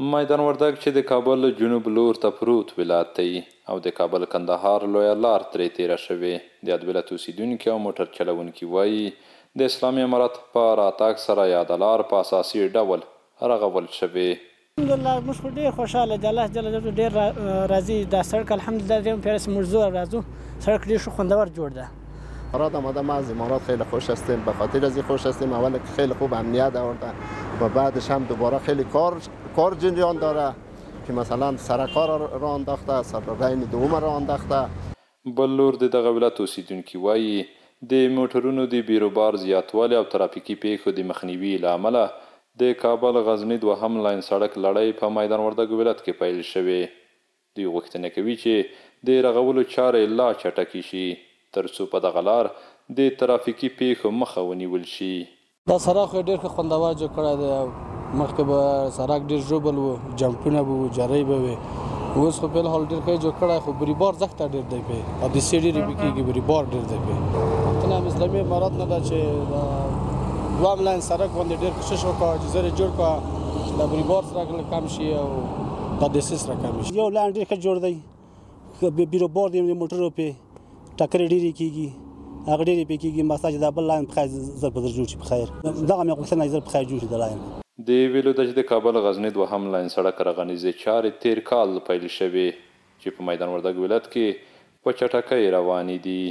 میدان وردګ چې د کابل جنوب لور ته پروت ولایت دی او د کابل کندهار لویه لار ترې تېره شوې، د یاد ولایت اوسېدونکي او موټر چلوونکي وايي، د اسلامي امارت په راتګ سره یاده لار په اساسي ډول رغول شوې. الحمدلله، موږ خو ډېر خوشحاله دي، الله جل جلاله ډېر راضي. دا سړک الحمدلله دریم پیره چې موږ ځو او راځو، سړک ډېر ښه خوندور جوړ ده. امارات آمده، ما از امارات خیلی خوش هستیم. به خاطر از خوش هستیم، اول که خیلی خوب امنیت آورده و بعدش هم دوباره خیلی کار جریان داره که مثلا سرکار را انداخته، سر لاین دوم را انداخته. بل لور د دغه ولایت اوسېدونکي وايي، د موټرونو د بیروبار زیاتوالي او ترافیکي پېښو د مخنیوي له امله د کابل غزني دوهم لاین سړک لړۍ په میدان وردګو ولایت کې پیل شوې. دوی غوښتنه کوي چې د رغولو چارې لا چټکې شي، ترڅو په دغه لار د ترافیکي پېښو مخه ونیول شي. دا سړک خو ډېر ښه خوندور جوړ کړی دی. مخکې به سړک ډېر ژوبل و، جمپونه به وو، جرۍ به وې. اوس خو فلحال ډېر ښه جوړ کړی، خو بریبار زښته ډېر دی پې، حادثې ډېرې پې کېږي، بریبار ډېر دی پې. غوښتنه هم اسلامي امارت نه ده چې دوهم لاین سړک باندې ډېر کوشش وکړه چې زر یې جوړ کړه چې دا بریبار سره کم شي او حادثې سره کم شي. یو لاین ډېر ښه جوړ دی، بیروبار دی، موټرو پې ټکرې ډېرې کېږي، هغه ډېرې پې کېږي. مسله چې دا بل لاین په خیر زر په زر جوړ شي، په خیر دغه مې غوښتنه، زر په خیر جوړ شي دا لاین. د ویلو ده چې د کابل غزني دوهم لاین سړک رغنیزې چارې تېر کال پیل شوې چې په میدان وردګ ولایت کې په چټکۍ روانې دي.